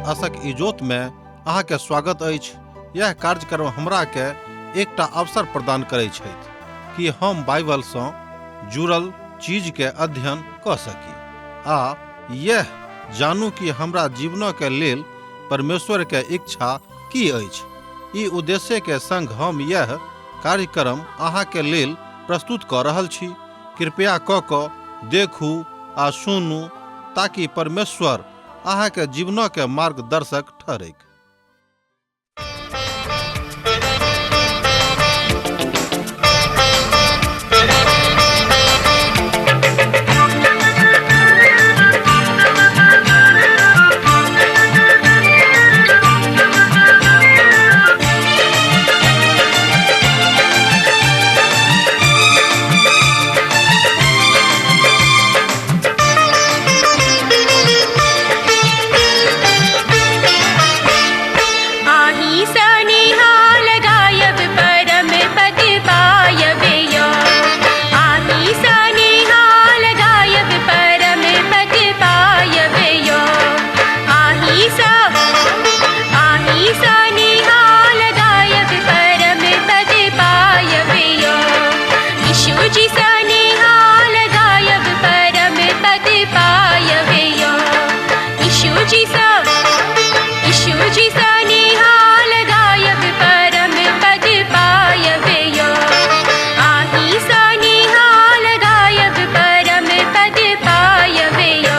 आशक इजोत में अहाँ के स्वागत अछि। यह कार्यक्रम हमरा के एकटा अवसर प्रदान करै छथि कि हम बाइबल सँ जुड़ल चीज के अध्ययन कऽ सकी आ यह जानू कि हमरा जीवन के लेल परमेश्वर के इच्छा की अछि। ई उद्देश्य के संग हम यह कार्यक्रम अहाँ के लेल प्रस्तुत कऽ रहल छी। कृपया कऽ कऽ देखू आ सुनू ताकि परमेश्वर अहाँ के जीवन के मार्गदर्शक ठहरैक। आही सनिहाल गायब परम पद पायब यो। आही सनिहाल गायब परम पद पायब यो। आही स आही सनिहाल गायब परम पद पायब यो। यीशु जी सनिहाल गायब परम पद पायब यो। यीशु जी स यीशु जी सनिहाल गायब परम पद पायब यो। आही सनिहाल गायब परम पद पायब यो।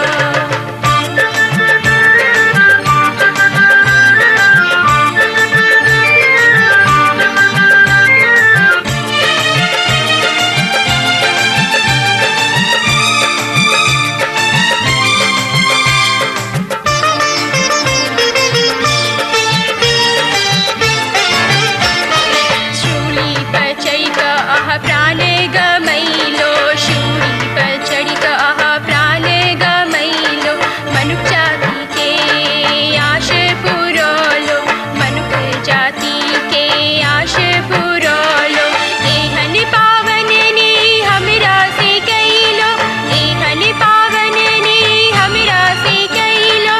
शूली पर चढ़ि कऽ अहाँ प्राण गमैलो। शूली पर चढ़ि कऽ अहाँ प्राण गमैलो। मनुख जाति के आश पुरौलो। मनुख जाति के आश पुरौलो। एहन पावन ने हमरा से कैलो। एहन पावन ने हमरा से कैलो।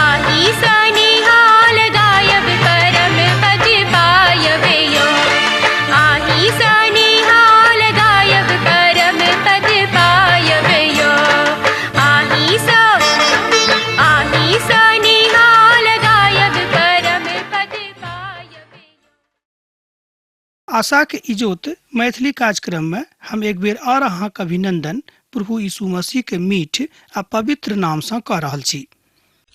आही सनिहाल गायब परम पद पायब यो। आही सनिहाल गायब परम पद पायब यो। आही स आही सनिहाल गायब परम पद पायब। आशाक इजोत मैथिली कार्यक्रम में हम एक बेर और अहाँक अभिनंदन प्रभु यीशु मसीह के मीठ आ पवित्र नाम सँ कऽ रहल छी।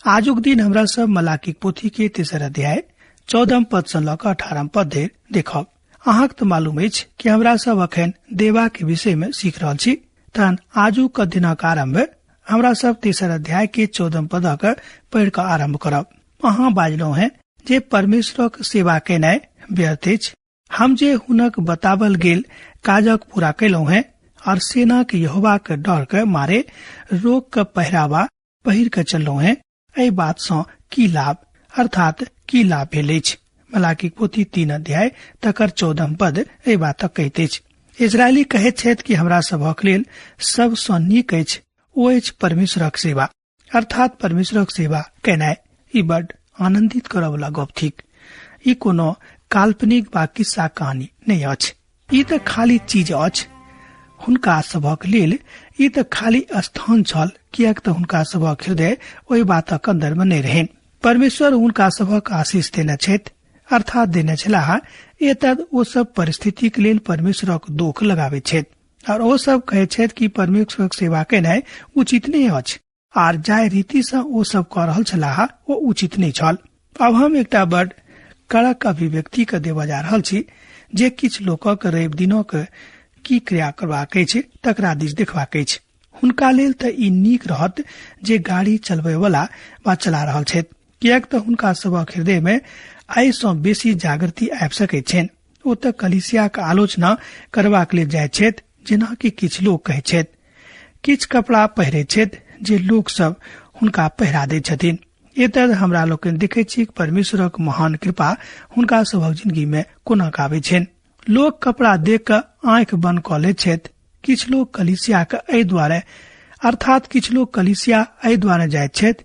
आजुक दिन हमरा सब मलाकीक पोथी के तेसर अध्याय 14 पद सँ लऽ कऽ 18 पद धरि देखब। अहाँक तऽ मालूम अछि कि हमरा सब अखन देवा के विषय में सीख रहल छी। तहन आजुक दिनक आरंभ हमरा सब तेसर अध्याय के 14 पदक पढ़ि कऽ आरंभ करब। अहाँ बाजलहुँ हैं जे परमेश्वरक सेवा केनाइ व्यर्थ अछि। हम जे हुनक बतावल गेल काजक पूरा केलहुँ हैं और सेनाक यहोवा के डर के मारे रोग के पहरावा पहिर के चललहुँ हैं, एहि बात सँ की लाभ अर्थात की लाभ भेल अछि। मलाकीक पोथी 3 अध्याय तकर 14 पद एहि बातक कहैत अछि। इजरायली कहैत छथि कि हमरा सभक लेल सबसँ नीक अछि ओ अछि परमेश्वरक सेवा, अर्थात परमेश्वरक सेवा केनाइ। ई बड आनंदित करऽ वाला गप थिक। ई कोनो काल्पनिक वा किस्सा कहानी नहि अछि। ई तऽ खाली चीज अछि हुनका सभक लेल। ई तऽ खाली स्थान छल, किएक तऽ हुनका सभक हृदय ओहि बातक अंदर मे नहि रहनि। परमेश्वर हुनका सभक आशीष देने छथि, अर्थात देने छलाह। एतद ओ सब परिस्थितिक लेल परमेश्वरक दोख लगाबैत छथि और ओ सब कहैत छथि कि परमेश्वरक सेवा केनाइ उचित नहि अछि आर जाहि रीति सँ ओ सब कऽ रहल छलाह ओ उचित नहि छल। अब हम एकटा बड कड़क अभिव्यक्ति के देबऽ जा रहल छी जे किछु लोकक रवि दिनक की क्रिया करबाक अछि तकरा दिस देखबाक अछि। हुनका लेल तऽ ई नीक रहत जे गाड़ी चलबै वाला वा चला रहल छथि, किएक तऽ हुनका सभक हृदय मे एहि सँ बेसी जागृति आबि सकैत छनि। ओ तऽ कलीसियाक आलोचना करबाक लेल जाइत छथि, जेना कि किछु लोक कहैत छथि। किछु कपड़ा पहिरैत छथि जे लोक सब हुनका पहिरा दैत छथिन। एतय हमरा लोकनि देखैत छी परमेश्वरक महान कृपा हुनका सभक जिंदगी मे कोना आबैत छनि। लोक कपड़ा देख कऽ आँखि बंद कऽ लैत छथि। किछु लोक कलीसियाक एहि दुआरे, अर्थात किछु लोक कलीसिया एहि दुआरे जाइत छथि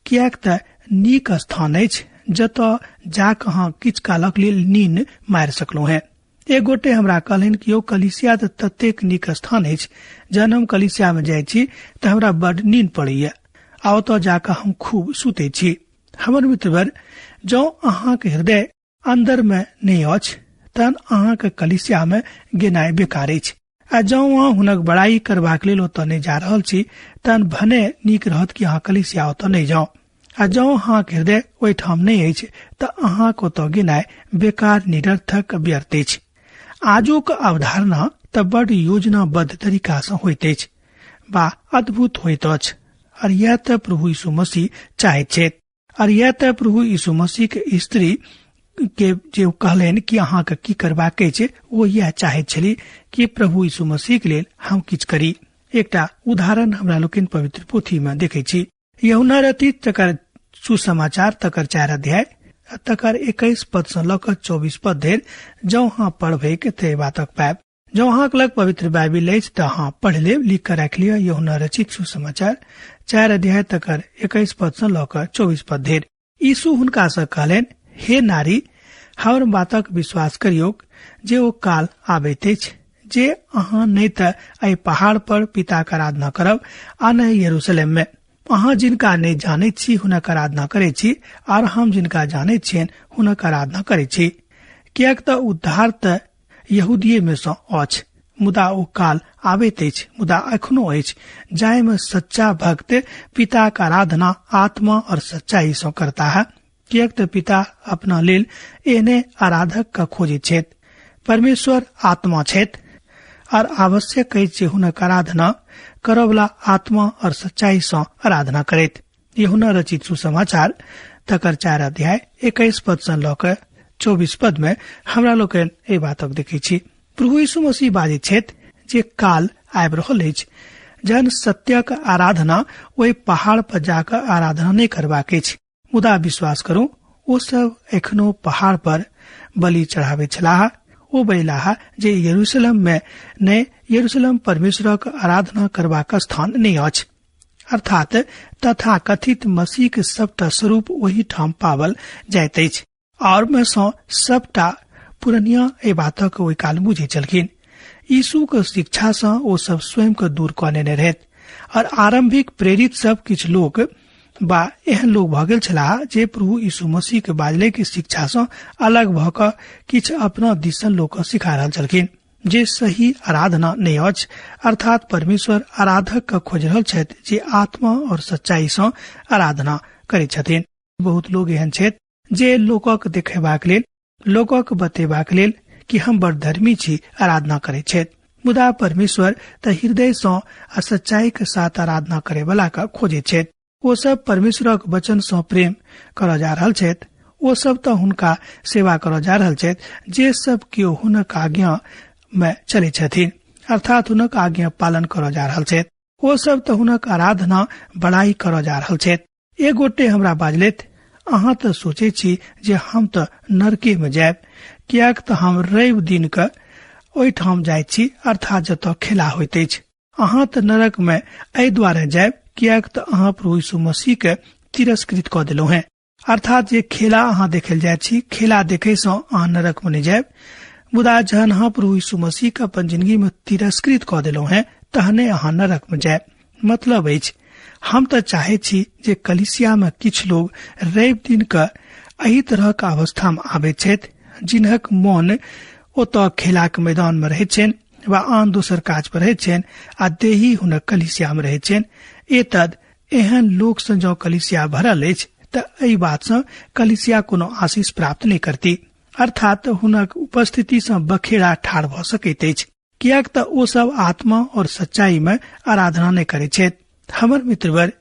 किएक तऽ नीक स्थान अछि जतऽ जाक अहाँ किछु कालक लेल नीन मारि सकलहुँ हेँ। एक गोटे हमरा कहलनि कि यौ कलिसिया तऽ ततेक नीक स्थान अछि, जहन हम कलिसिया में जाइ छी तऽ हमरा बड नीन पड़ैया आ ओतऽ जाकऽ हम खूब सुतै छी। हमर मित्रवर, जँ अहाँके हृदय अंदर में नहि अछि तहन अहाँके कलिसिया में गेनाइ बेकार अछि, आ जँ अहाँ हुनक बड़ाई करबाक लेल ओतऽ नहि जा रहल छी तहन भने नीक रहत कि अहाँ कलिसिया ओतऽ नहि जाउ, आ जँ अहाँके हृदय ओहिठाम नहि अछि तऽ अहाँके ओतऽ गेनाइ बेकार, निरर्थक, व्यर्थ अछि। आजुक अवधारणा तऽ बड योजनाबद्ध तरीका सँ होइत अछि बा अद्भुत होइत अछि, और यह तऽ प्रभु यीशु मसीह चाहैत छथि। और यह तऽ प्रभु यीशु मसीह के स्त्री के जे कहलनि कि अहाँके की करबाक अछि, ओ यह चाहैत छली कि प्रभु यीशु मसीह के लेल हम किछु करी। एकटा उदाहरण हमरा लोकनि पवित्र पोथी में देखै छी। यूहन्ना रचित तकर सुसमाचार तकर 4 अध्याय तकर 21 पद सँ लऽ कऽ 24 पद धरि जँ अहाँ पढ़बैक तऽ बातक पायब। जँ अहाँक लग पवित्र बाइबिल अछि तऽ अहाँ पढ़ि लेब, लिख कऽ राखि लिअ। यूहन्ना रचित सुसमाचार 4 अध्याय तकर 21 पद सँ लऽ कऽ 24 पद धरि। यीशु हुनका सँ कहलनि, हे नारी, हमर बातक विश्वास करियौक जे ओ काल आबैत अछि जे अहाँ नहि तऽ एहि पहाड़ पर पिताक आराधना करब आ नहि यरूशलेम में। अहाँ जिनका नहि जानैत छी हुनक आराधना करैत छी, आर हम जिनका जानैत छियनि हुनक आराधना करैत छी, किएक तऽ उद्धार तऽ यहूदिये में सँ अछि। मुदा ओ काल आबैत अछि, मुदा एखनो अछि, जाहि में सच्चा भक्त पिताक आराधना आत्मा और सच्चाई सँ करता है, किएक तऽ पिता अपना लेल एहने आराधक के खोजैत छथि। परमेश्वर आत्मा छथि और आवश्यक अछि जे हुनक आराधना करऽवला आत्मा और सच्चाई सँ आराधना करैत। यूहन्ना रचित सुसमाचार तकर 4 अध्याय 21 पद सँ लऽ कऽ 24 पद में हमरा लोकनि एहि बातक देखै छी। प्रभु यीशु मसीह बाजैत छथि जे काल आबि रहल अछि जहन सत्यक आराधना ओहि पहाड़ पर जाकऽ आराधना नहि करबाक अछि, मुदा विश्वास करू ओ सब एखनो पहाड़ पर बलि चढ़ाबैत छलाह। ओ बजलाह जे यरूशलेम में नहि, यरूशलेम परमेश्वरक आराधना करबाक स्थान नहि अछि। अर्थात तथा कथित मसीह के सबटा स्वरूप ओहि ठाम पावल जाइत अछि। और में सँ सबटा पुरनिया एहि बातक ओहि काल बुझै छलखिन। यीशु के शिक्षा सँ ओ सब स्वयं के दूर कऽ लेने रहथि और आरंभिक प्रेरित सब किछु लोक बा एहन लोक भऽ गेल छलाह जे प्रभु यीशु मसीह के बाजले के शिक्षा सँ अलग भऽ कऽ किछु अपना दिसन लोक के सिखा रहल छलखिन जे सही आराधना नहि अछि। अर्थात परमेश्वर आराधक के खोज रहल छथि जे आत्मा और सच्चाई सँ आराधना करैत छथिन। बहुत लोग एहन छथि जे लोकक देखेबाक लेल, लोकक बतेबाक लेल कि हम बड़ धर्मी छी आराधना करैत छथि, मुदा परमेश्वर तऽ हृदय सँ आ सच्चाई के साथ आराधना करे वाला के खोजैत छथि। ओ सब परमेश्वरक वचन सँ प्रेम करऽ जा रहल छथि। ओ सब तऽ हुनका सेवा करऽ जा रहल छथि जे सब केओ हुनक आज्ञा में चलै छथिन, अर्थात हुनक आज्ञा पालन करऽ जा रहल छथि। ओ सब तऽ हुनक आराधना बड़ाई करऽ जा रहल छथि। एक गोटे हमरा बाजलथि, अहाँ तऽ सोचै छी जे हम तऽ नरके में जायब, किएक तऽ हम रवि दिन के ओहिठाम जाइत छी, अर्थात जतऽ खेला होइत अछि। अहाँ तऽ नरक में एहि दुआरे जायब किएक तऽ अहाँ प्रभु यीशु मसीह के तिरस्कृत कऽ देलहुँ हेँ। अर्थात जे खेला अहाँ देखल जाइत छी, खेला देखे सँ अहाँ नरक में नहि जायब, मुदा जहन अहाँ प्रभु यीशु मसीह के अपन जिंदगी में तिरस्कृत कऽ देलहुँ हेँ तहने अहाँ नरक में जायब। मतलब अछि हम तऽ चाहै छी जे कलिसिया में किछु लोग रवि दिन के एहि तरह के अवस्था में आबैत छथि जिनहक मन ओतऽ खेलाक मैदान में रहैत छनि वा आन दोसर काज पर रहैत छनि आ देही हुनक कलिसिया में रहैत छनि। एतद एहन लोक सँ जँ कलिसिया भरल अछि तऽ एहि बात सँ कलिसिया कोनो आशीष प्राप्त नहि करती, अर्थात हुनक उपस्थिति सँ बखेड़ा ठाढ़ भऽ सकैत अछि, किएक तऽ ओ सब आत्मा और सच्चाई में आराधना नहि करैत छथि। हमर मित्रवर,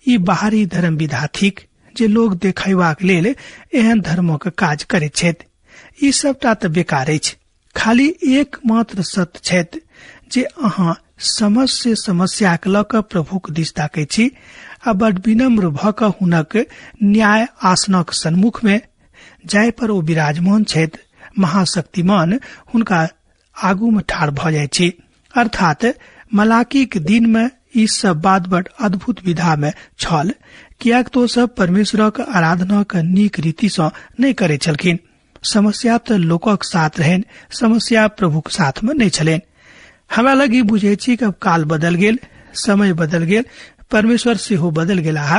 ई बाहरी धर्म विधा थिक जे लोग देखेबाक लेल एहन धर्मक काज करैत छथि। ई सबटा तऽ बेकार अछि। खाली एकमात्र सत्य छथि जे अहाँ समस्या समस्याक लऽ कऽ प्रभुक दिस ताकै छी आ बड विनम्र भऽ कऽ हुनक न्याय आसनक सन्मुख में जाहि पर ओ विराजमान छथि, महाशक्तिमान, हुनका आगू में ठाढ़ भऽ जाइ छी। अर्थात मलाकीक दिन में ई सब बात बड़ अद्भुत विधा में छल, कियाक तो सब परमेश्वरक आराधनाक नीक रीति सँ नहि करै छलखिन। समस्या तऽ लोकक साथ रहनि, समस्या प्रभुक साथ में नहि छलनि। हमरा लग ई बुझै छी कि अब काल बदल गेल, समय बदल गेल, परमेश्वर सेहो बदल गेलाह।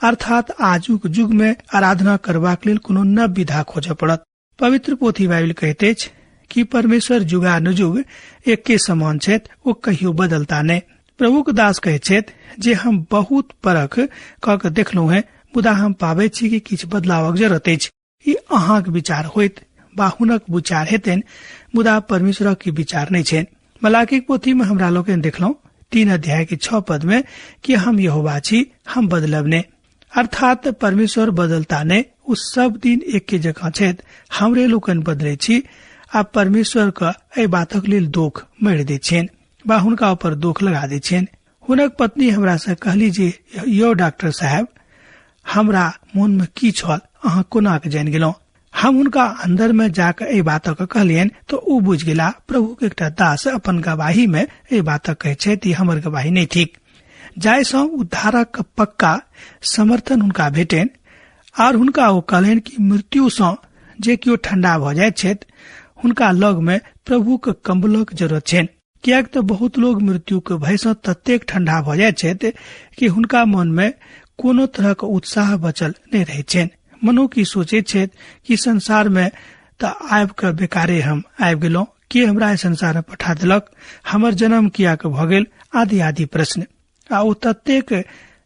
अर्थात आजुक युग में आराधना करबाक लेल कोनो नव विधा खोजऽ पड़त। पवित्र पोथी बाइबिल कहैत अछि कि परमेश्वर जुगानुजुग एके समान छथि, ओ कहियो बदलता नहि। प्रभुक दास कहैत छथि जे हम बहुत परख कऽ के देखलहुँ हैं, मुदा हम पाबै छी कि किछु बदलावक जरूरत अछि। ई अहाँक विचार होइत बा हुनक विचार हेतनि, मुदा परमेश्वरक ई विचार नहि छनि। मलाकीक पोथी में हमरा लोकनि देखलहुँ 3 अध्याय के 6 पद में कि हम यहोवा छी, हम बदलब नहि। अर्थात परमेश्वर बदलता नहि, ओ सब दिन एके जकाँ छथि। हमरे लोकनि बदलै छी आ परमेश्वर के एहि बातक लेल दोख मरि दै छियनि बा हुनका ऊपर दोख लगा दै छियनि। हुनक पत्नी हमरा से कहली जे यौ डॉक्टर साहेब, हमरा मन में की छल अहाँ कोना के जानि गेलहुँ। हम हुनका अंदर में जाके एहि बातक कहलियनि तो ओ बुझि गेला। प्रभु के एकटा दास अपन गवाही में एहि बातक कहै छथि, ई हमर गवाही नहि थिक। जाहि सँ उद्धारक पक्का समर्थन हुनका भेटनि आर हुनका ओ कहलनि कि मृत्यु सँ जे केओ ठंडा भऽ जाइत छथि हुनका लग में प्रभु के कम्बलक जरूरत छनि, किएक तऽ बहुत लोग मृत्यु के भय सँ ततेक ठंडा भऽ जाइत छथि कि हुनका मन में कोनो तरहक उत्साह बचल नहि रहैत छनि। मनुख ई सोचैत छथि कि संसार में तऽ आबि कऽ बेकारे हम आबि गेलहुँ, के हमरा एहि संसार में पठा देलक, हमर जन्म किएक भऽ गेल, आदि आदि प्रश्न। आ ओ ततेक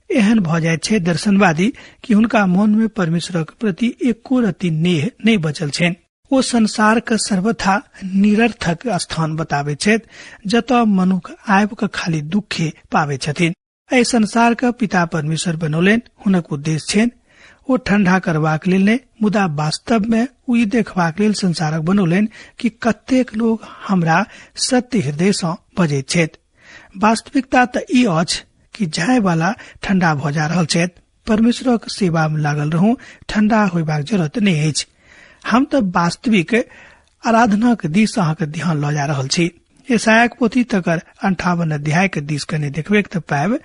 एहन भऽ जाइत छै दर्शनवादी कि हुनका मन में परमेश्वरक प्रति एको रति नेह नहि बचल छनि। ओ संसार के सर्वथा निरर्थक स्थान बताबै छथि, जतऽ मनुख आबि कऽ खाली दुखे पाबै छथिन। एहि संसार के पिता परमेश्वर बनौलनि, हुनक उद्देश्य छनि ओ ठंडा करबाक लेल नहि, मुदा वास्तव में ओ ई देखबाक लेल संसारक बनौलनि कि कतेक लोग हमरा सत्य हृदय सँ बजैत छथि। वास्तविकता तऽ ई अछि कि जाय वाला ठंडा भऽ जा रहल छथि। परमेश्वरक सेवा में लागल रहू, ठंडा होयबाक जरूरत नहि अछि। हम तऽ वास्तविक आराधनाक दिस अहाँके ध्यान लऽ जा रहल छी। यशायाक पोथी तकर 58 अध्याय के दिस कने देखबेक तऽ पायब।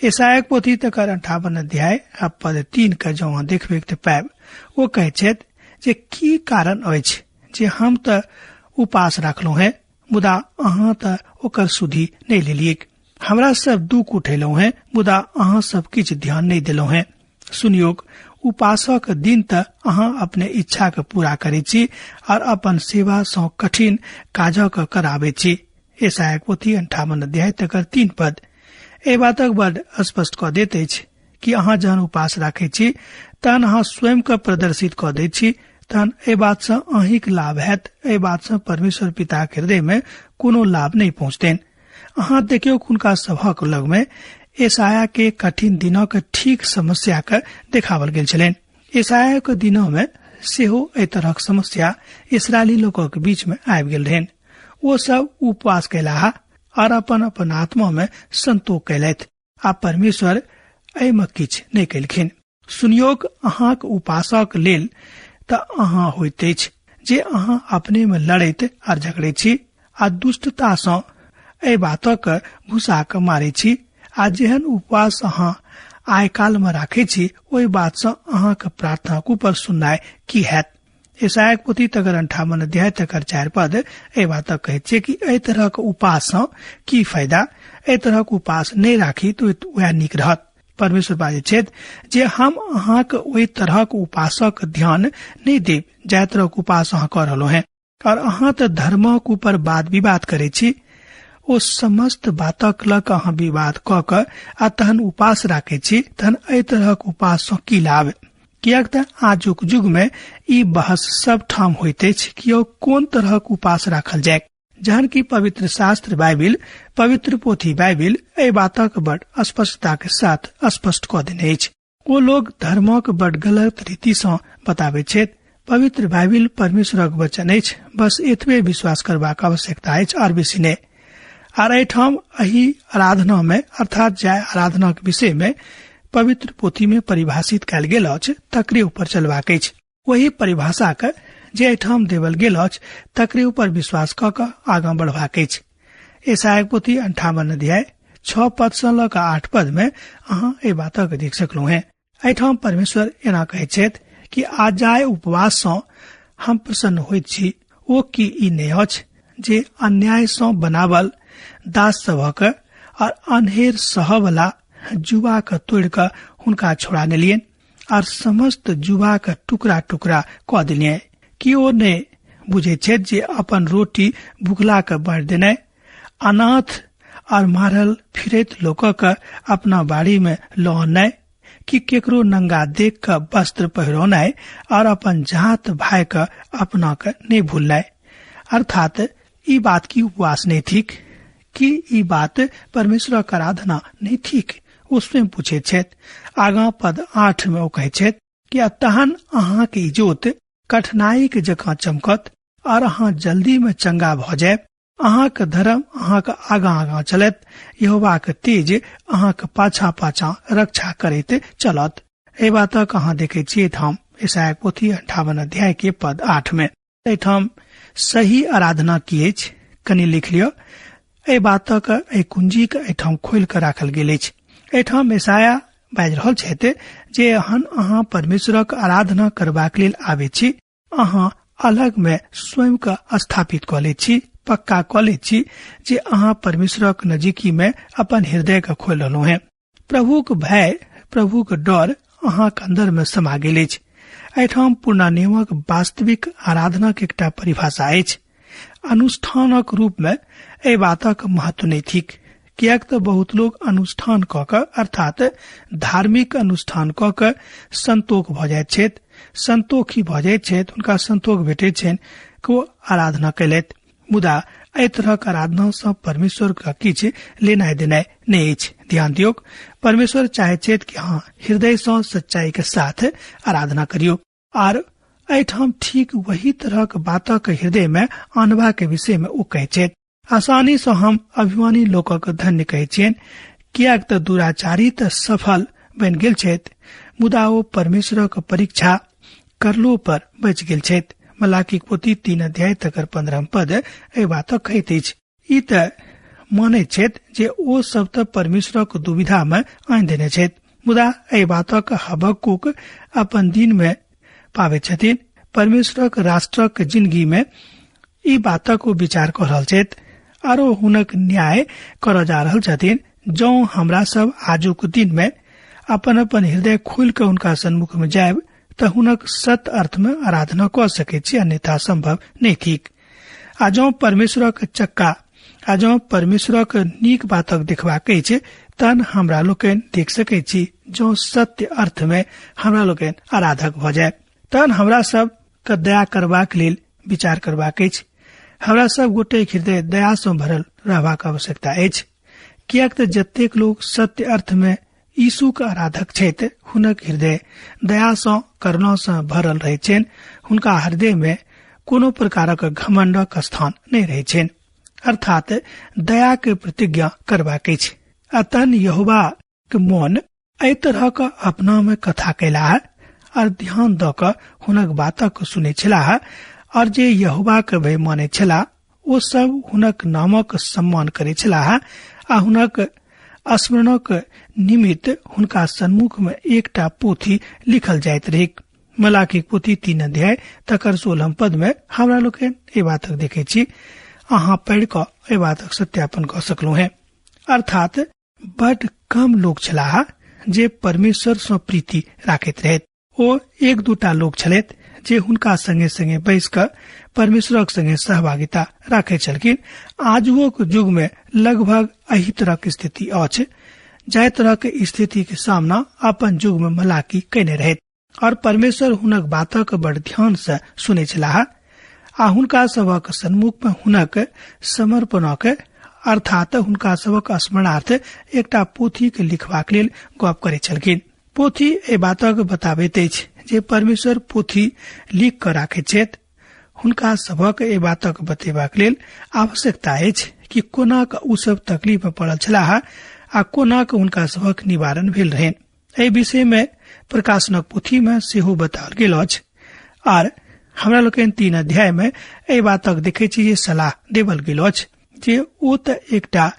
यशायाक पोथी तकर 58 अध्याय आ पद 3 के जँ अहाँ देखबेक तऽ पायब, ओ कहै छथि जे की कारण अछि जे हम तऽ उपास राखलहुँ हेँ, मुदा अहाँ तऽ ओकर सुधि नहि लेलियैक। हमरा सब दुख उठेलहुँ हेँ, मुदा अहाँ सब किछु ध्यान नहि देलहुँ हेँ। सुनियोक, उपासक दिन तऽ अहाँ अपने इच्छा के पूरा करै छी और अपन सेवा सँ कठिन काजक कराबै छी। यशायाक पोथी 58 अध्याय तकर 3 पद एहि बातक बड स्पष्ट कऽ दैत अछि कि अहाँ जहन उपास राखै छी तहन अहाँ स्वयं के प्रदर्शित कऽ दैत छी, तहन एहि बात सँ अहींक लाभ हैत। एहि बात सँ परमेश्वर पिताक हृदय में कोनो लाभ नहि पहुँचतनि। अहाँ देखियौ हुनका सभक लग में यशाया के कठिन दिनक ठीक समस्या के देखावल गेल छलनि। यशाया के दिनों में सेहो एहि तरहक समस्या इसराइली लोकक बीच में आबि गेल रहनि। ओ सब उपवास कयलाह और अपन अपन आत्मा में संतोष कयलथि आ परमेश्वर एहि में किछु नहि कयलखिन। सुनियोक, अहाँक उपासक लेल तऽ अहाँ होइत अछि जे अहाँ अपने में लड़ैत आर झगड़ैत छी आ दुष्टता सँ एहि बातक घुसा कऽ मारै छी आ जेहन उपवास अहाँ आइ काल में राखै छी ओहि बात सँ अहाँक प्रार्थनाक ऊपर सुननाइ की हैत। यशायाक पोथी तकर 58 अध्याय तकर 4 पद एहि बातक कहैत छै कि एहि तरहक उपास सँ की फायदा, एहि तरहक उपास नहि राखी तऽ वएह नीक रहत। परमेश्वर बाजै छथि जे हम अहाँक ओहि तरहक उपासक ध्यान नहि देब जाहि तरहक उपास अहाँ कऽ रहलहुँ हेँ, और अहाँ तऽ धर्मक ऊपर वाद विवाद करै छी। ओ समस्त बातक लऽ कऽ अहाँ विवाद कऽ कऽ आ तहन उपास राखै छी, तहन एहि तरहक उपास सँ की लाभ? किएक तऽ आजुक युग में ई बहस सब ठाम होइत अछि कि ओ कोन तरहक उपास राखल जाय, जहन कि पवित्र शास्त्र बाइबिल, पवित्र पोथी बाइबिल एहि बातक बड़ स्पष्टता के साथ स्पष्ट कऽ देने अछि। ओ लोग धर्मक बड़ गलत रीति सँ बताबैत छथि। पवित्र बाइबिल परमेश्वरक वचन अछि, बस एतबे विश्वास करबाक आवश्यकता अछि और बेसी नहि। आर एहिठाम एहि आराधना में, अर्थात जाय आराधनाक विषय में पवित्र पोथी में परिभाषित कयल गेल अछि तकरे ऊपर चलबाक अछि। ओही परिभाषा के जे एहिठाम देवल गेल अछि तकरे ऊपर विश्वास कऽ कऽ आगाँ बढ़बाक अछि। यशायाक पोथी 58 अध्याय 6 पद सँ लऽ कऽ 8 पद में अहाँ एहि बातक देख सकलहुँ हैं। एहिठाम परमेश्वर एना कहैत छथि कि आजाय उपवास सँ हम प्रसन्न होइत छी। ओ की ई नहि अछि जे अन्याय सँ बनावल दास सभक और अन्हेर सहवला जुआ के तोड़ कऽ हुनका छोड़ा देलियनि और समस्त जुआ के टुकड़ा टुकड़ा कऽ देलियनि? कि ओ नहि बुझैत छथि जे अपन रोटी भुखला के बाँटि देनाइ, अनाथ और मारल फिरैत लोकक अपना बाड़ी में लऽ अननाइ, कि केकरो नंगा देख कऽ वस्त्र पहिरौनाइ और अपन जात भाय के अपना के नहीं भूलनाइ? अर्थात ई बात की उपवास नहीं थिक? कि ई बात परमेश्वरक आराधना नहीं थिक? ओ स्वयं पूछैत छथि। आगाँ पद 8 में ओ कहैत छथि कि तहन अहाँके इजोत कठिनाई के जकाँ चमकत और अहाँ जल्दी में चंगा भऽ जायब। अहाँके धर्म अहाँके आगाँ आगाँ चलत, यहोवाके तेज अहाँके पाछा पाछा रक्षा करैत चलत। एहि बातक अहाँ देखै छियै एहिठाम यशायाह पोथी 58 अध्याय के पद 8 में। एहिठाम सही आराधना की अछि कनि लिख लिअ। एहि बातक एहि कुंजी के एहिठाम खोलि कऽ राखल गेल अछि। एहिठाम यशायाह बाजि रहल छथि जे अहाँ परमेश्वरक आराधना करबाक लेल आबै छी, अहाँ अलग में स्वयं के स्थापित कऽ लै छी, पक्का कऽ लै छी जे अहाँ परमेश्वरक नजीकी में अपन हृदय के खोलि रहलहुँ हेँ। प्रभुक भय, प्रभुक डर अहाँक अंदर में समा गेल अछि। एहिठाम पुरना नियमक वास्तविक आराधनाक एकटा परिभाषा अछि। अनुष्ठानक रूप में एहि बातक महत्व नहि थिक, किएक तऽ बहुत लोग अनुष्ठान कऽ कऽ अर्थात धार्मिक अनुष्ठान कऽ कऽ संतोख भऽ जाइत छथि, संतोखी भऽ जाइत छथि, हुनका संतोख भेटैत छनि कि ओ आराधना कयलथि। मुदा एहि तरहक आराधना सँ परमेश्वर के किछु लेनाइ देनाइ नहि अछि। ध्यान दियौक, परमेश्वर चाहैत छथि कि अहाँ हृदय सँ सच्चाई के साथ आराधना करियौ। आर एहिठाम ठीक वही तरहक बातक हृदय में आनबा के विषय में ओ कहैत छथि। आसानी सँ हम अभिमानी लोकक धन्य कहैत छियनि, किएक तऽ दुराचारी तऽ सफल बनि गेल छथि, मुदा ओ परमेश्वरक परीक्षा करलो पर बचि गेल छथि। मलाकीक पोथी 3 अध्याय तकर 15 पद एहि बातक कहैत अछि। ई तऽ मानैत छथि जे ओ सब तऽ परमेश्वरक दुविधा में आनि देने छथि, मुदा एहि बातक हबक्कूक अपन दिन में पाबैत छथिन। परमेश्वरक राष्ट्रक जिंदगी में ई बातक ओ विचार कऽ रहल छथि आरो हुनक न्याय करऽ जा रहल छथिन। जौं हमरा सब आजुक दिन में अपन अपन हृदय खोलि कऽ हुनका सन्मुख में जायब तऽ हुनक सत अर्थ में आराधना कऽ सकैत छी, अन्यथा संभव नहि थिक। आ जौं परमेश्वरक चक्का आ जौं परमेश्वरक नीक बातक देखबाक अछि तहन हमरा लोकनि देख सकैत छी। जौं सत्य अर्थ में हमरा लोकनि आराधक भऽ जाय तहन हमरा सब के दया करबाक लेल विचार करबाक अछि। हमरा सब गोटे हृदय दया सँ भरल रहबाक आवश्यकता अछि, किएक तऽ जतेक लोक सत्य अर्थ में यीशुक आराधक छथि हुनक हृदय दया सँ करुणा सँ भरल रहैत छनि। हुनका हृदय में कोनो प्रकारक घमंडक स्थान नहि रहैत छनि। अर्थात दया के प्रतिज्ञा करबाक अछि। आ तहन यहोवा के मोन एहि तरहक अपना में कथा कयलाह और ध्यान दऽ कऽ हुनक बातक सुनै छलाह, और जे यहोवा के भय मानै छलाह ओ सब हुनक नामक सम्मान करै छलाह आ हुनक स्मरणक निमित्त हुनका सन्मुख में एकटा पोथी लिखल जाइत रहैक। मलाकीक पोथी 3 अध्याय तकर 16 पद में हमरा लोकनि एहि बातक देखै छी। अहाँ पढ़ि कऽ एहि बातक सत्यापन कऽ सकलहुँ हेँ। अर्थात बड कम लोक छलाह जे परमेश्वर सँ प्रीति राखैत रहैत। ओ एक दूटा लोक छलथि जे हुनका संगे संगे बैस कऽ परमेश्वरक संगे सहभागिता राखैत छलखिन। आजुओक युग में लगभग एहि तरहक स्थिति अछि, जाहि तरहक स्थिति के सामना अपन युग में मलाकी कयने रहैत। और परमेश्वर हुनक बातक बड़ ध्यान से सुनै छलाह आ हुनका सभक सन्मुख में हुनक समर्पणक अर्थात हुनका सभक स्मरणार्थ एकटा पोथी के लिखबाक लेल गप करैत छलखिन। पोथी एहि बातक बताबैत अछि जे परमेश्वर पोथी लिख कऽ राखैत छथि। हुनका सभक एहि बातक बतेबाक लेल आवश्यकता अछि कि कोना कऽ ओ सब तकलीफ में पड़ल छलाह आ कोना कऽ हुनका सभक निवारण भेल रहनि। एहि विषय में प्रकाशनक पोथी में सेहो बताओल गेल अछि। आर हमरा लोकनि 3 अध्याय में एहि बातक देखै छी जे सलाह देवल गेल अछि जे ओ तऽ एकटा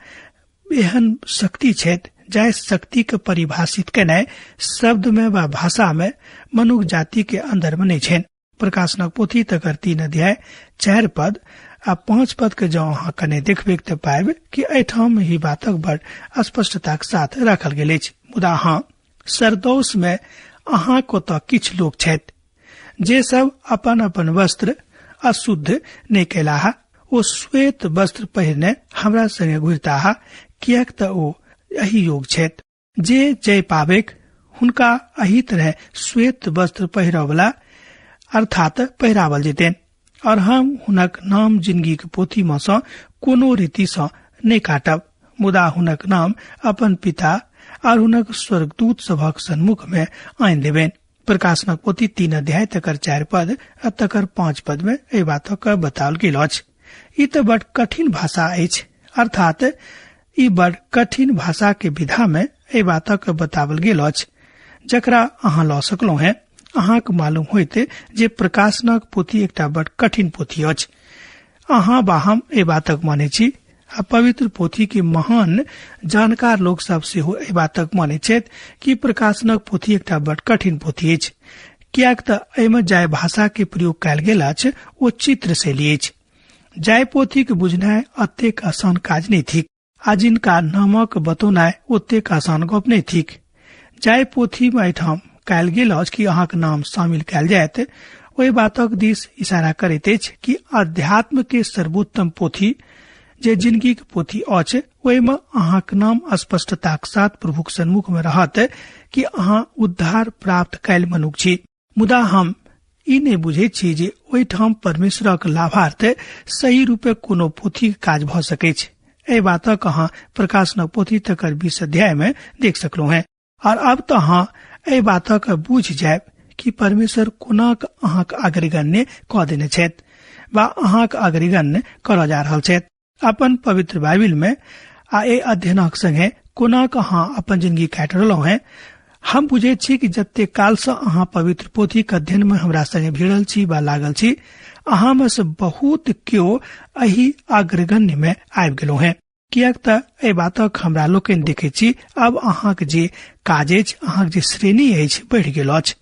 एहन शक्ति छथि जाहि शक्ति के परिभाषित केनाइ शब्द में वा भाषा में मनुख जाति के अंदर में नहि छनि। प्रकाशनक पोथी तकर 3 अध्याय 4 पद आ 5 पद के जँ अहाँ कने देखबै तऽ पाबि कि एहिठाम ही बातक बड़ स्पष्टताक साथ राखल गेल अछि। मुदा हँ, सरदौस में अहाँक ओतऽ किछु लोक छथि जे सब अपन अपन वस्त्र अशुद्ध नहि कयलाह, ओ श्वेत वस्त्र पहिरने हमरा संगे घुरताह, किएक तऽ ओ एहि योग छथि। जे जय पाबैक हुनका एहि तरह श्वेत वस्त्र पहिरवला अर्थात पहिरावल जेतनि, और हम हुनक नाम जिंदगी के पोथी में सँ कोनो रीति सँ नहि काटब, मुदा हुनक नाम अपन पिता और हुनक स्वर्गदूत सभक सन्मुख में आनि देबनि। प्रकाशनक पोथी 3 अध्याय तकर 4 पद आ तकर 5 पद में एहि बातक बताओल गेल अछि। ई तऽ बड़ कठिन भाषा अछि, अर्थात ई बड़ कठिन भाषा के विधा में एहि बातक बताओल गेल अछि जकरा अहाँ लऽ सकलहुँ हैं। अहाँक मालूम होइत जे प्रकाशनक पोथी एकटा बड़ कठिन पोथी अछि। अहाँ बा हम एहि बातक मानै छी आ पवित्र पोथी के महान जानकार लोक सब सेहो एहि बातक मानै छथि कि प्रकाशनक पोथी एकटा बड़ कठिन पोथी अछि, किएक तऽ एहिमे जाहि भाषा के प्रयोग कयल गेल अछि ओ चित्र शैली अछि। जाहि पोथी के बुझनाइ अतेक आसान काज नहि थिक आ जिनका नामक बतौनाइ ओतेक आसान गप नहि थिक। जाहि पोथी मे एहिठाम कयल गेल अछि कि अहाँक नाम शामिल कयल जायत, ओहि बातक दिस इशारा करैत अछि कि अध्यात्म के सर्वोत्तम पोथी जे जिंदगी के पोथी अछि ओहिमे अहाँक नाम स्पष्टताक साथ प्रभुक सन्मुख मे रहत कि अहाँ उद्धार प्राप्त कयल मनुख छी। मुदा हम ई नहि बुझैत छी जे ओहिठाम परमेश्वरक लाभार्थ सही रूपे कोनो पोथीक काज भऽ सकैछ। एहि बातक अहाँ प्रकाशनक पोथी तकर 20 अध्याय मे देख सकलहुँ हैं। और अब तऽ अहाँ एहि बातक बुझि जायब कि परमेश्वर कोनाक अहाँक अग्रगण्य कऽ देने छथि वा अहाँक अग्रगण्य करऽ जा रहल छथि अपन पवित्र बाइबिल में आ एहि अध्ययनक संगे कोनाक अहाँ अपन जिंदगी काटि रहलहुँ हैं। हम बुझैत छी कि जते काल सँ अहाँ पवित्र पोथीक अध्ययन में हमरा संगे भिड़ल छी वा लागल छी, अहाँ में से बहुत केओ एहि अग्रगण्य में आबि गेलहुँ हैं, किएक तऽ एहि बातक हमरा लोकनि देखैत छी अब अहाँक जे काज अछि, अहाँक जे श्रेणी अछि बढ़ि गेल अछि,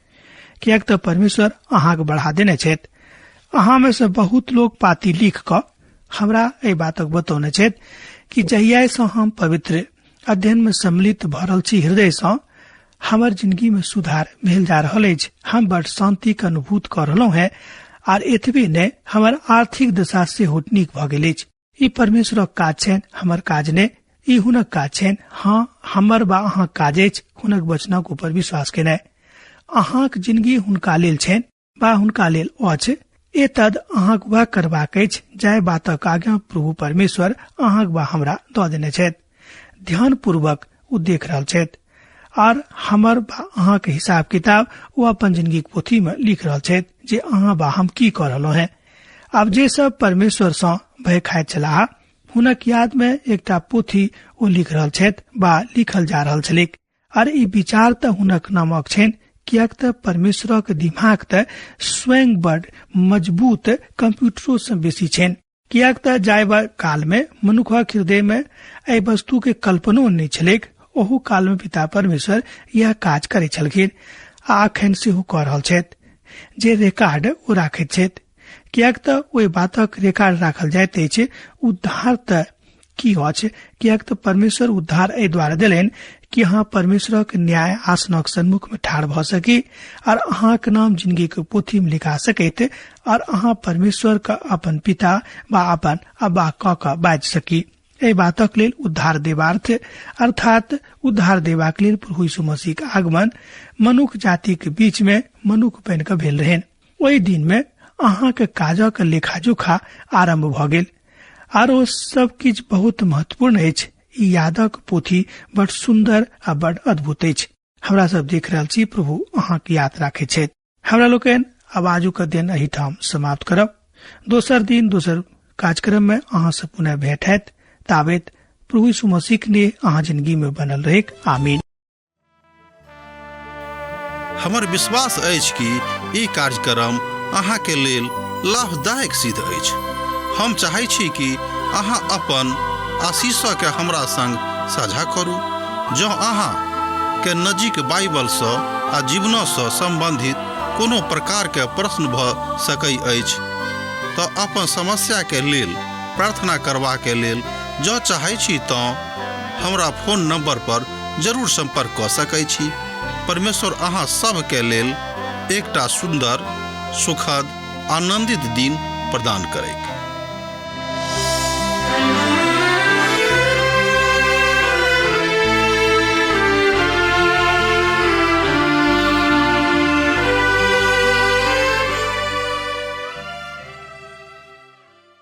किएक तऽ परमेश्वर अहाँक बढ़ा देने छथि। अहाँ में से बहुत लोक पाती लिख कऽ हमरा एहि बातक बतौने छथि कि जहिया सँ हम पवित्र अध्ययन में सम्मिलित भऽ रहल छी, हृदय सँ हमर जिंदगी में सुधार भेल जा रहल अछि, हम बड़ शांति के अनुभूत कऽ रहलहुँ हैं आर एतबे नहि हमर आर्थिक दशा सेहो नीक भऽ गेल अछि। ई परमेश्वरक काज छनि, हमर काज नहि, ई हुनक काज छनि। हाँ, हमर बा अहाँक काज अछि हुनक वचनक ऊपर विश्वास केनाइ। अहाँक जिंदगी हुनका लेल छनि बा हुनका लेल अछि। एतद अहाँक वह करबाक अछि जाहि बातक आज्ञा प्रभु परमेश्वर अहाँक बा हमरा दऽ देने छथि। ध्यान पूर्वक ओ देख रहल छथि आर हमर बा अहाँक हिसाब किताब ओ अपन जिंदगीक पोथी में लिख रहल छथि जे अहाँ बा हम की कऽ रहलहुँ हैं। आब जे सब परमेश्वर सँ भय खाइत छलाह हुनक याद में एकटा पोथी ओ लिख रहल छथि बा लिखल जा रहल छलैक। आर ई विचार तऽ हुनक नामक छनि, किएक तऽ परमेश्वरक दिमाग तऽ स्वयं बड़ मजबूत कंप्यूटरो सँ बेसी छनि, किएक तऽ जाय काल में मनुखक हृदय में एहि वस्तु के कल्पनो नहि छलैक, ओहू काल में पिता परमेश्वर यह काज करै छलखिन आ अखन सेहो कऽ रहल छथि जे रिकॉर्ड ओ राखैत छथि, किएक तऽ ओहि बातक रिकॉर्ड राखल जाइत अछि। उद्धार तऽ की अछि, किएक तऽ परमेश्वर उद्धार एहि द्वारा देलनि कि अहाँ परमेश्वरक न्याय आसनक सन्मुख में ठाढ़ भऽ सकी और अहाँक नाम जिंदगी के पोथी में लिखा सकैत और अहाँ परमेश्वर के अपन पिता वा अपन अब्बा कऽ कऽ बाजि सकी। एहि बातक लेल उद्धार देवार्थ अर्थात उद्धार देबाक लेल प्रभु यीशु मसीहक आगमन मनुख जातिक बीच में मनुख बनि कऽ भेल रहनि। ओहि दिन में अहाँक काजक लेखा जोखा आरंभ भऽ गेल आरो सब किछु बहुत महत्वपूर्ण अछि। ई यादक पोथी बड़ सुंदर आ बड़ अद्भुत अछि। हमरा सब देख रहल छी प्रभु अहाँक याद राखैत छथि। हमरा लोकनि आब आजुक दिन एहिठाम समाप्त करब। दोसर दिन दोसर कार्यक्रम में अहाँ से पुनः भेंट हैत। ताबेत प्रभु यीशु मसीह ने अहाँ जिंदगी में बनल रहेक। आमीन। हमर विश्वास अछि कि ई कार्यक्रम अहाँके लेल लाभदायक सिद्ध अछि। हम चाहै छी कि अहाँ अपन आशीषके हमरा संग साझा करू। जँ अहाँ के नजीक बाइबलसँ आ जीवनसँ सम्बन्धित कोनो प्रकारके प्रश्न भऽ सकै अछि तऽ अपन समस्याके लेल प्रार्थना करबाके लेल जँ चाहै छी तँ हमरा फोन नंबर पर जरूर संपर्क कऽ सकै छी। परमेश्वर अहाँ सभके लेल एकटा सुन्दर, सुखद, आनंदित दिन प्रदान करैक।